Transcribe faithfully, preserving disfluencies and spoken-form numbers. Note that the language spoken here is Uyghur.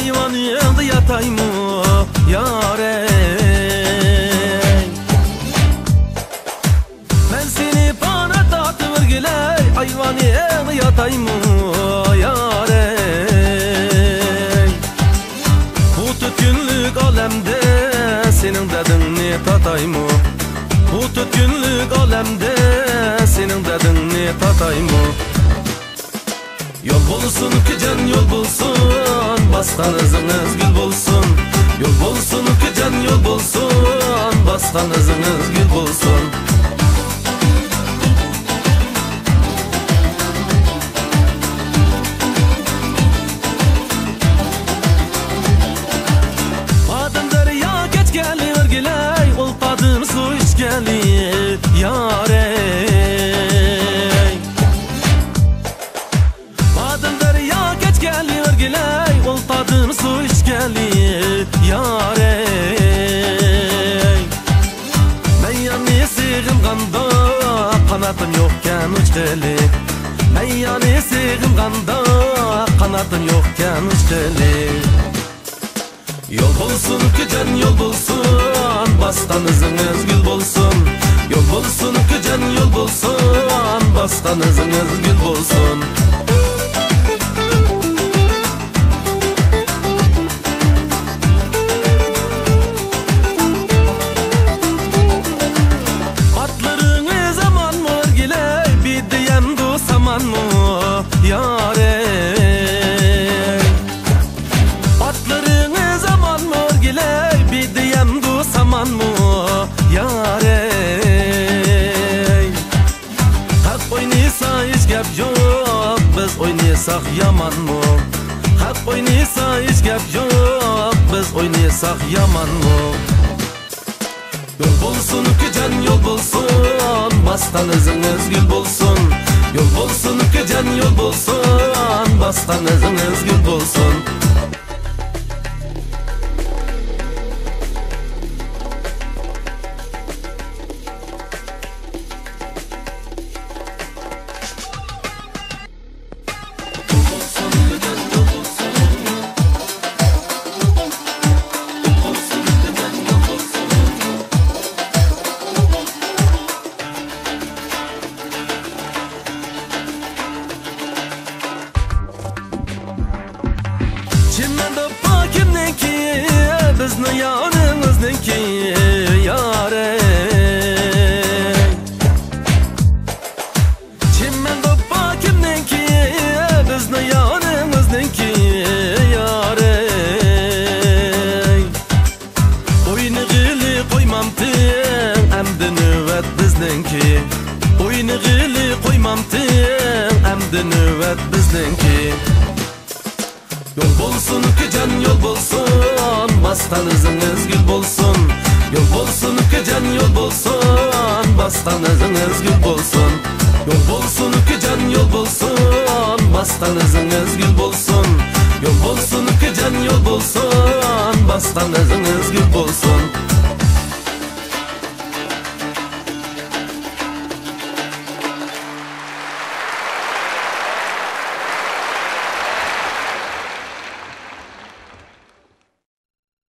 ئايۋان يېنىڭدا ياتايمۇ، يارەي؟ مەن سېنى پانا تارتىۋەرگىلەي، ئايۋان يېنىڭدا ياتايمۇ، يارەي؟ بۇ تۆت كۈنلۈك ئالەمدە سېنىڭ دەردىڭنى تاتايمۇ؟ بۇ تۆت كۈنلۈك ئالەمدە سېنىڭ دەردىڭنى تاتايمۇ؟ يول بولسۇن، كۈجەن يول بولسۇن، باسقان ئىزىڭىز گۈل بولسۇن. يول بولسۇن، كۈجەن يول بولسۇن، باسقان ئىزىڭىز گۈل بولسۇن. بادام دەريا كەچكەلى بەرگىلەي، ئولتادىن سۇ ئىچكەلى، يارەي. بادام دەريا كەچكەلى بەرگىلەي، ئولتادىن سۇ ئىچكەلى، يارەي. مەن يەنە سېغىنغاندا، قاناتىم يوقكەن ئۇچقىلى. مەن يەنە سېغىنغاندا، قاناتىم يوقكەن ئۇچقىلى. يول بولسۇن، كۈجەن يول بولسۇن، باسقان ئىزىڭىز گۈل بولسۇن. يول بولسۇن، كۈجەن يول بولسۇن، باسقان ئىزىڭىز گۈل بولسۇن. ئاتلىرىڭىز ئامانمۇ ئۆرگىلەي، بىدىيەمدۇ سامانمۇ، يارەي؟ ئاتلىرىڭىز ئامانمۇ ئۆرگىلەي، بىدىيەمدۇ سامانمۇ، يارەي؟ خەق ئوينىسا ھېچ گەپ يوق، بىز ئوينىساق يامانمۇ؟ خەق ئوينىسا ھېچ گەپ يوق، بىز ئوينىساق يامانمۇ؟ يول بولسۇن، كۈجەن يول بولسۇن، باسقان ئىزىڭىز گۈل بولسۇن. يول بولسۇن، كۈجەن يول بولسۇن، باسقان ئىزىڭىز گۈل بولسۇن. چىمەن دوپپا كىمنىڭكى؟ بىزنىڭ يانىمىزنىڭكى، يارەي. چىمەن دوپپا كىمنىڭكى؟ بىزنىڭ يانىمىزنىڭكى، يارەي. ئوينىغىلى قويمامتىڭ، ئەمدى نۆۋەت بىزنىڭكى. ئوينىغىلى قويمامتىڭ، ئەمدى نۆۋەت بىزنىڭكى. يول بولسۇن، كۈجەن يول بولسۇن، باسقان ئىزىڭىز گۈل بولسۇن. يول بولسۇن، كۈجەن يول بولسۇن، باسقان ئىزىڭىز گۈل بولسۇن. يول بولسۇن، كۈجەن يول بولسۇن، باسقان ئىزىڭىز گۈل بولسۇن. يول بولسۇن، كۈجەن يول بولسۇن، باسقان ئىزىڭىز